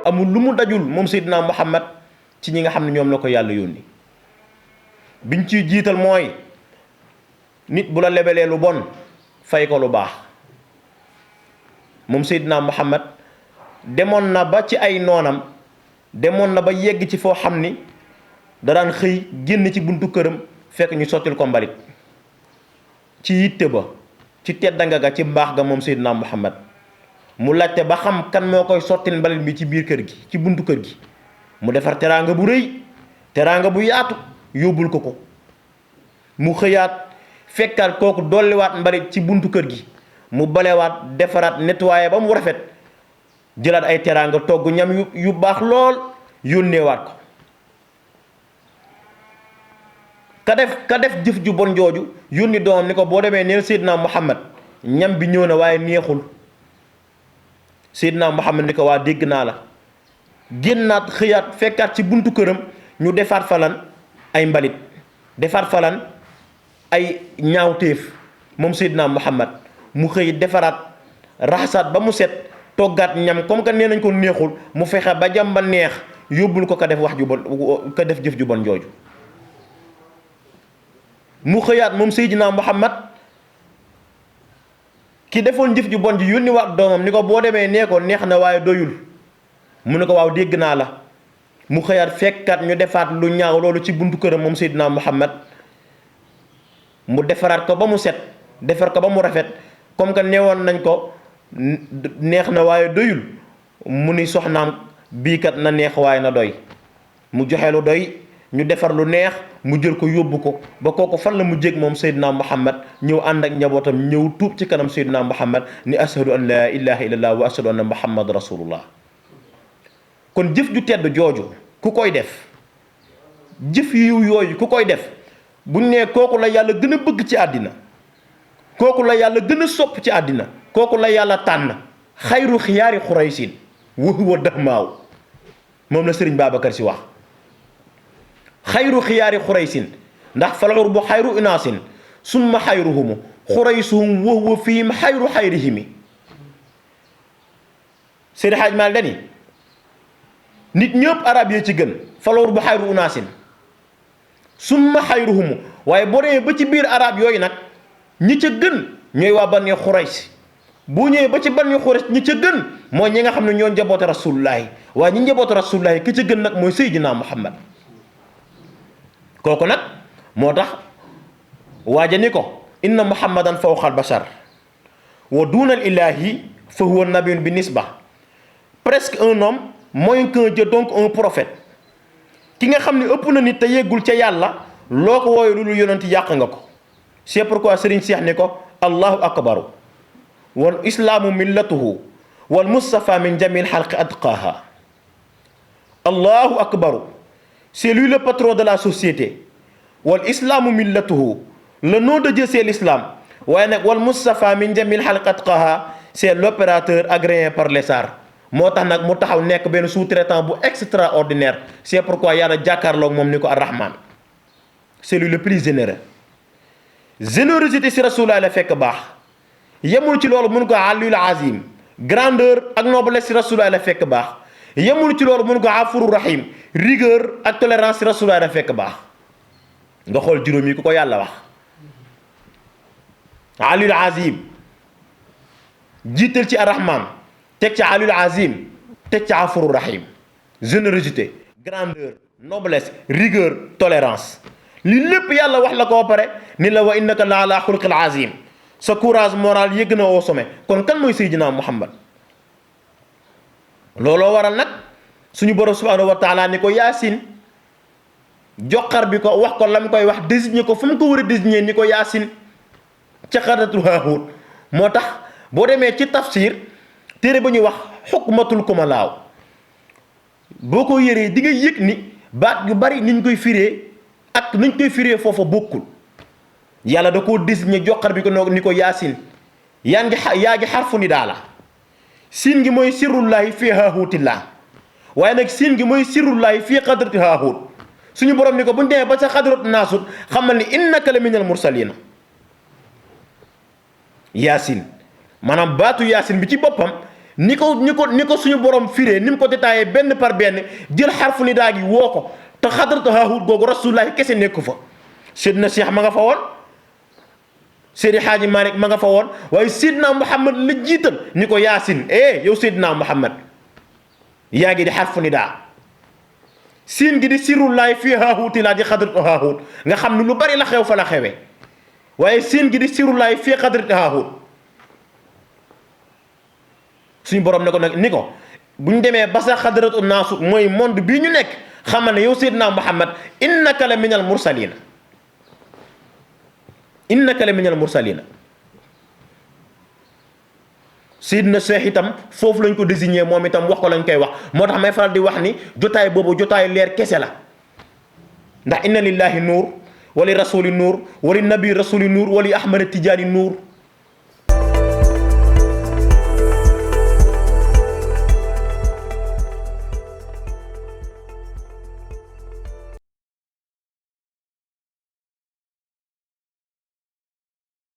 amul lu mu dajul moom Seydina Muhammad ci ñi nga xam ne ñoom la ko yàlla yónni biñ ciy jiital mooy nit bu la lebelee lu bon fay ko lu baax. moom Seydina Muhammad demoon na ba ci ay noonam demoon na ba yegg ci foo xam ni da daan xëy génn ci buntu këram fekk ñu sottil ko mbalit ci yitte ba ci teddanga ga ci mbaax ga moom Seydina Muhammad mu laajte ba xam kan moo koy sottil mbalit bi ci biir kër gi ci buntu kër gi mu defar teraanga bu rëy teraanga bu yaatu yóbbul ko ko mu xëyaat fekkaat kooku dolliwaat mbalit ci buntu kër gi mu balewaat defaraat nettoyé ba mu rafet jëlaat ay teraanga togg ñam yu baax lool yónneewaat ko ka def jëf ju bon jooju yónni doomam ni ko boo demee neel Seydina Muhammad ñam bi ñëw na waaye neexul. Seydina Muhammad ni ko waa dégg naa la génnaat xëyaat fekkaat ci buntu këram ñu defaat falan ay mbalit defaat falan ay ñaawteef moom Seydina Muhammad mu xëy defaraat raxasaat ba mu set toggaat ñam comme que nee nañ ko neexul mu fexe ba jam ba neex yóbbul ko ka def wax ju bon ka def jëf ju bon jooju. mu xëyaat moom Seydina Muhammad ki defoon jëf ju bon ji yónni waat doomam ni ko boo demee nee ko neex na waaye doyul mu ne ko waaw dégg naa la mu xëyaat fekkaat ñu defaat lu ñaaw loolu ci buntu këram moom Seydina Muhammad mu defaraat ko ba mu set defar ko ba mu rafet comme que neewoon nañ ko neex na waaye doyul mu ni soxnaam bii kat na neex waaye na doy mu joxe lu doy ñu defar lu neex mu jël ko yóbbu ko ba kooku fan la mu jég moom Seydina Muhammad ñëw ànd ak njabootam ñëw tuub ci kanam Seydina Muhammad ni ashhadu an la ilaha illallah wa ashhadu anna Muhammad rasulullah. kon jëf ju tedd jooju ku koy def jëf yiw yooyu ku koy def buñ nee kooku la yàlla gën a bëgg ci àddina kooku la yàlla gën a sopp ci àddina kooku la yàlla tànn xayru xiyaari xuraysin wa huwa dahmaaw moom la Sëriñ Babacar Si wax xayru xiyaari xuraysin ndax falxur bu xayru inaasin summa xayruhumu xuraysuhum wa huwa fihim xayru xayrihimi Seydi Xaaj Maalik dani nit ñëpp arab yee ci gën falxur bu xayru inaasin summa xayruhumu waaye boo demee ba ci biir arab yooyu nag ñi ca gën ñooy waa Bani Xurays boo ñëwee ba ci Bani Xurays ñi ca gën mooy ñi nga xam ne ñoo njabootu rasulullahi waaye ñi njabootu rasulullahi ki ca gën nag mooy Seydina Muhammad kooku nag moo tax waaja ni ko inna muhammadan fawqa albashar wa duna al ilahi fa huwa nabiyun bi nisba presque un homme moins qu'un Dieu donc un prophète ki nga xam ne ëpp na nit te yeggul ca yàlla loo ko wooye loolu yonent yàq nga ko c'est pourquoi Serigne Cheikh ni ko allahu akbaru wal islaamu millatuhu wal mustafa min jamil xalqi atqaaha allahu akbaru c'est lui le patron de la société wal islaamu millatuhu le nom de Dieu c'est l'islam waaye nag wal mustafa min jamil xalqi atqaaha c'est l'opérateur agréé par les SAR moo tax nag mu taxaw nekk benn sous-traitant bu extraordinaire c'est pourquoi yàlla jàkkaarloog moom ni ko ar-Rahman c'est lui le plus généreux générosité si rasulullah la fekk baax yemul ci loolu mun ko aliyul azim grandeur ak noblesse si rasulullah la fekk baax yemul ci loolu mun ko afuru rahim rigueur ak tolérance si rasulullah la fekk baax nga xool juróom yi ku ko yàlla wax aliyul azim jiital ci ar-Rahman teg ci aliyul azim teg ci afuru rahim générosité grandeur noblesse rigueur tolérance li lépp yàlla wax la ko ba pare ni la wa innaka la ala xulqil azim sa courage moral yëgg na au sommet kon kan mooy Seydina Muhammad looloo waral nag suñu borom subhanahu wa taala ni ko yaasin joxar bi ko wax ko la mu koy wax désigné ko fu mu ko war a désigné ni ko yaasin ca xaratul haahuut moo tax boo demee ci tafsir téere ba ñuy wax xukmatul kumalaaw boo ko yëree di nga yëg ni baat yu bari niñ koy firee ak niñ koy firee foofa bokkul yàlla da koo désigné joxar bi ko ni ko yaasin yaa ngi xarfu ni daala siin gi mooy sirrullahi fii haahuutillah waaye nag siin gi mooy sirrullahi fii xadrati haahuut suñu borom ni ko bu ñu demee ba sa xadrat naasut xamal ni innaka la minal mursalina yaasin maanaam baatu yaasin bi ci boppam ni ko suñu borom firee ni mu ko détaillé benn par benn jël xarfu nidaa gi woo ko te xadratu haahut googu rasulullahi kese nekku fa. Seydina Cheikh ma nga fa woon, Seydi Xaaji Malik ma nga fa woon, waaye Seydina Muhammad la jiital ni ko yaasin yow Seydina Muhammad yaa ngi di xarfu nidaa, siin gi di sirullahi fii haahuti laa di xadratu haahut nga xam ne lu bari la xew fa la xewee, waaye siin gi di sirullahi fii xadratu haahut. suñu borom ne ko nag ni ko buñ demee ba sa xadratu naasut mooy monde bii ñu nekk xamal ne yow Seydina Muhammad innaka la minal mursalina, innaka la minal mursalina. Seydina Cheikh itam foofu lañ ko désigné moom itam wax ko lañ koy wax, moo tax may faral di wax ni jotaay boobu jotaay leer kese la, ndax inna lillahi nuur wali rasuli nuur wali nabi rasuli nuur wali ahmad tijaani nuur.